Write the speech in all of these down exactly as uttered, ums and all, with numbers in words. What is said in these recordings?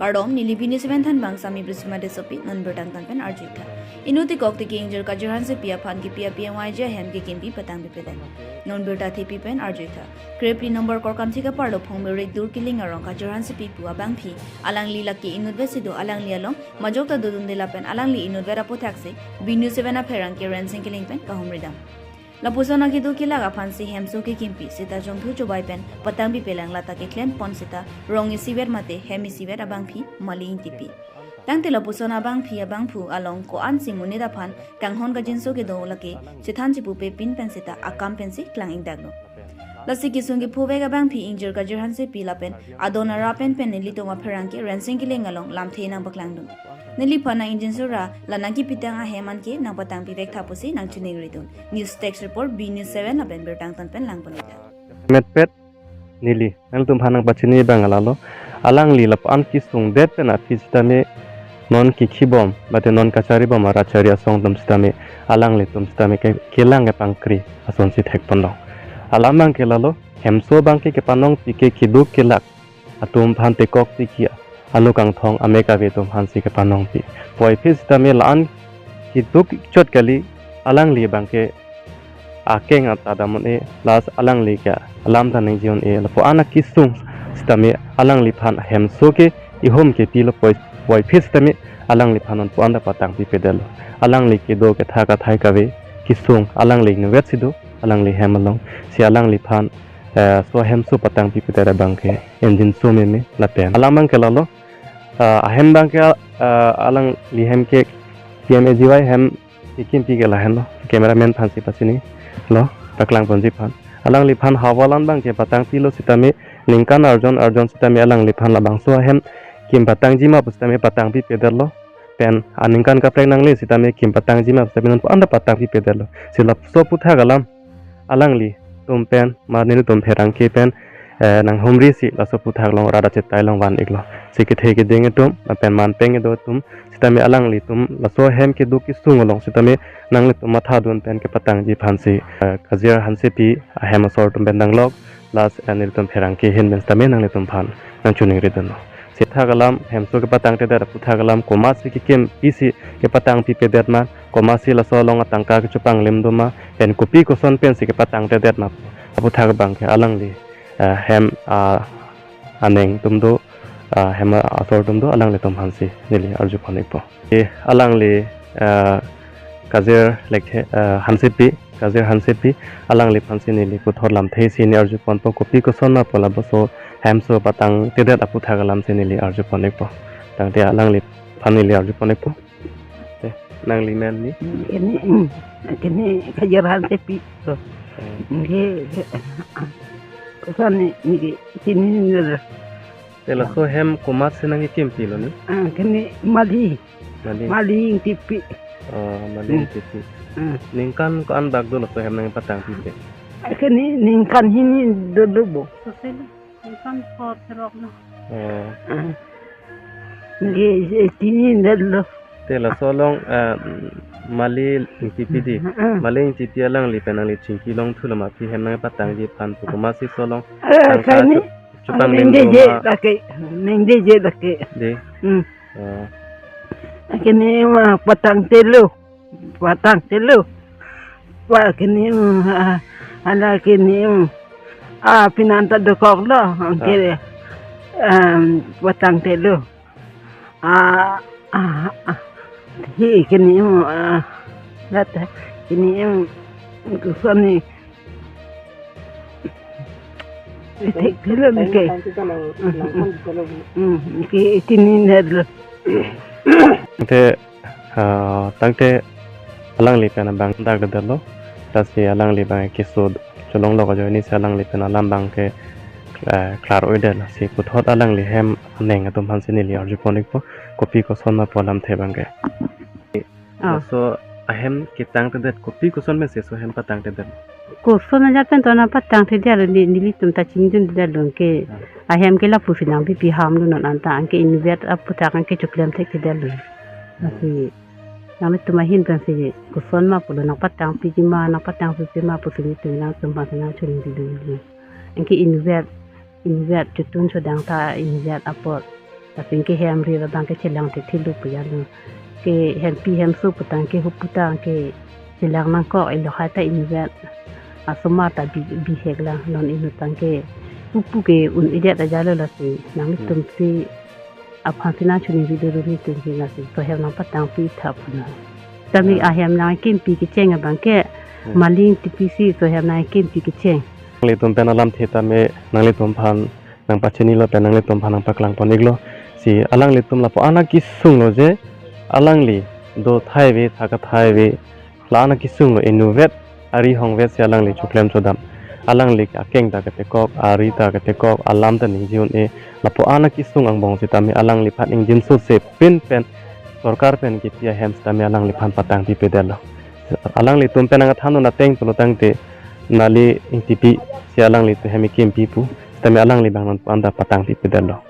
Kardom, neli B News seven thanbang Sami Brisma Desopi, non birta angtan pen arjuitha. Inut tikok tiki ingjir Kajir Hansepi aphan kipi a P M Y G ahem kekimpi patangpipedet. Non birta thepi pen arjuitha. Krepli number Korkanthi kaparlo Phongmiri Dur Kiling arong Kajir Hansepi pu abangphi, alangli lake inutvet si do, alangli along majok ta dodunde lapen alangli inutvet aputhak si B News seven apherangke Rensing Killing pen kahumridam. Lapuson akedo kelak aphansi hemso kekimpi seta jongthu chobai pen patangpipelang, lata keklempon seta rong isivet mate hem isivet abangphi Mali Ingtipi. Tangte lapuson abangphi abangphu along ko-ansi monit aphan kanghon kajinso kedo lake chethan chipupepin pen seta akam pensi klang-ingdaklo. Lasi kesung kephovek abangphi ingjir Kajir Hansepi lapen adon ara pen pen nelitum apherangke Rensing Killing along lamthe nangpaklangdun. Neliphan nang-ingjinso ra la nangkipitang ahem anke nangpatangpivek tha pusi nangchiningridun. News Desk Report, B News seven lapen birta angtan pen langponitha. Metpet neli nangtumphan nangpachini abang lalo, alangli lapu-an kesungdet pen aphi sitame non kikhibom mate non kacharibom arat chari asong atum sitame alanglitum sitame ke kelang kepangkri asonsi thekponlong. Alam abangke lalo, hemso abangke kepanongpi ke keduk kelak atum aphan tekok tiki anu kangthong amek ave atum aphansi kepanongpi. Puvoiphit sitame la-an keduk chot kali, alangli abangke akeng ata dam un-e, lasi alangli ke alam ta ningje un-e, lapu-an akesung sitame alangliphan hemso ke ihum kepilo poi, puvoiphit sitame alangliphan non pu-an ta patangpipedetlo. Alangli kedo kethak athai kave kesung alangli inutvet si do, alangli hem along si alangliphan, eh, so hemso patangpipedet abangke ingjinso meme lapen alam abangke lalo, ah, ahem abangke, ah, alangli hem ke P M A G Y hem kekimpi ke lahenlo, cameraman aphansi pachinilo, paklangponji aphan. Alangliphan hawalan abangke patangpilo sitame ningkan arjon arjon sitame alangliphan labangso ahem kim patangji ma pu sitame patangpipedetlo. Pen aningkan kaprek nangle sitame kim patangji ma pu sitame non pu-an ta patangpipedetlo. Si laso aputhak alam alanglitum pen ma nelitum pherangke pen, eh, nanghumri si laso aputhak along rat achetai along van-iklo. Si kethe keding atum lapen manpeng kedo atum sitame alanglitum laso ahem keduk kesung along sitame nanglitum mathadun pen kepatangji aphansi, eh, Kajir Hansepi ahem asor atum pen danglok, lasi, eh, nelitum pherangke ahin pen sitame nanglitum aphan nangchiningridunlo. Si athak alam hemso kepatangtedet aputhak alam komatsi kekim pisi kepatangpipedet ma, komatsi laso along atangka kechopanglim do ma, pen kopi koson pensi kepatangtedet ma, aputhak abangke alangli, eh, hem, ah, aneng atum do, ah, hem asor atum do, alanglitum aphansi neli arjupon-ikpo. Eh, alangli, ah, Kajir Lekthe, ah, Hansepi, Kajir Hansepi, alangliphansi neli puthot lamthe isi hini arjuponpo, kopi koson ma pu labangso hemso patangtedet aputhak alamsi neli arjupon-ikpo. Tangte alangliphan neli arjupon-ikpo. Te, nangli men ni? Kini, mm, kini Kajir Hansepi. Oh. Nge, koson ni, nge, kini ni. Te laso hem komatsi nangkekimpilo ni? Ah, kini Mali. Mali. Mali Ingtipi. Oh, Mali Hmm. Ingtipi. Hmm. Ningkan ko-an bak do laso hem nangpatangpipe? Kini ningkan hini dolo bo. Soselo, ningkan pho throk na. Oh. Hmm. Nge, nge, tini dolo. Te laso along, eh, Mali Ingtipi di. Hmm. Mali Ingtipi alangli pen nangli chingki longthulo ma aphi hem nangpatangji aphan pu komatsi laso along? Eh, tangka kani. Chup-, chupanglim ningje do je ma? Lake, ningje je lake. Di? Hmm. Oh. Kini ma patangtelo, patangtelo. Pa kini, mm, ah, ala kini, mm, ah, pinanta dokoklo, angke, Ah. em, patangtelo. Ah, ah, ah. Hi kini, mm, ah, lata kini, mm, koson ni. Thek thelo nike. Hmm, nike tini dolo. Te, ah, tangte alangli pen abang dakdetlo. Lasi alangli abang keso cholonglo ajoine si alangli pen alam abangke, eh, klar-oidetlo. Si puthot alangli hem aneng atum aphansi neli arjupon-ikpo, kopi koson ma pu alamthe abangke. Ah. Laso ahem ketangtedet kopi koson pensi laso ahem patangtedet? Koson ajat pen to nangpatangtedetlo, neli, nelitum ta chingdundetlo ke. Ah. Ahem ke lapusi nangpipi ham lo non anta, anke inutvet aputhak anke choklem thekthedetlo. Ah. Lasi nanglitum ahin pensi koson ma pulo nangpatangpiji ma, nangpatangpipe ma pusi nelitum nangtum aphansi nangchiningri dolo. Anke inutvet, inutvet chotun chodang ta inutvet apot Lasi ke hem ri abang ke chelang thekthe lo pu ya lo. Ke hempi hemso pu tangte ke hupu tangte ke chelang nangkok, ilo hai ta inutvet. Asomar ta bi, bihek lang, non inut tangte ke hupu ke un-edet aja lo. Lasi nanglitum si aphan si nangchoningri dolo, nelitum si lasi sohem nangpatangpi tha pu na. Tame Hmm. ahem nangkimpi kecheng abang ke Hmm. Maling T P C sohem nangkimpi kecheng. Nanglitum pen alamthe tame nanglitum aphan nangpachini lo pen nanglitum aphan nangpaklang pon iklo. Si alanglitum lapu-an akesung lo je, alangli do thai ave, thak athai ave, la-an akesung lo, inutvet, ari hongvet si alangli choklem chodam. Alangli akeng ta ketekok, ari ta ketekok, alam ta ningje un-e, lapu-an akesung angbong sitame alangliphan ingjinso se pin pen, sorkar pen kipi ahem sitame alangliphan patangpi pedetlo. Alanglitum pen nangkethan un ateng pulo tangte, Nali Ingtipi si alanglitum hem ikimpi pu, sitame alangli abang non pu anta patangpi pedetlo.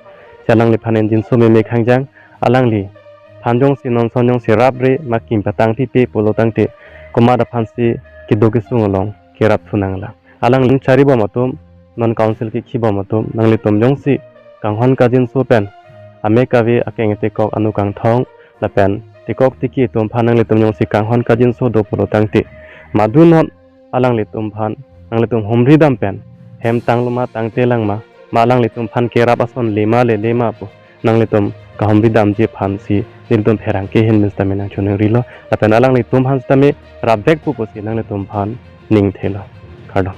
Si alangliphan ingjinso meme khangjang, alangliphan jongsi non son jongsi rapre ma kim patangpipe pulo tangte, komat aphan si kedo kesung along kerap thu nanglang. Alangli chari bom atum, non council kekhi bom atum, nanglitum jongsi kanghon kangjinso pen, ame kave, akeng ketekok, anu kangthong, lapen tekok tiki atum aphan nanglitum jongsi kanghon kangjinso do pulo tangte, madu non alanglitum aphan nanglitum humri dam pen, hem tanglo ma tangte lang ma, ma alanglitum aphan kerap ason le ma le le ma pu, nanglitum kahumri damji aphan si nelitum pherangke ahin pen sitame nangchoningrilo, lapen alanglitum aphan sitame rapvek pu pusi nanglitum aphan ningthelo. Kardom.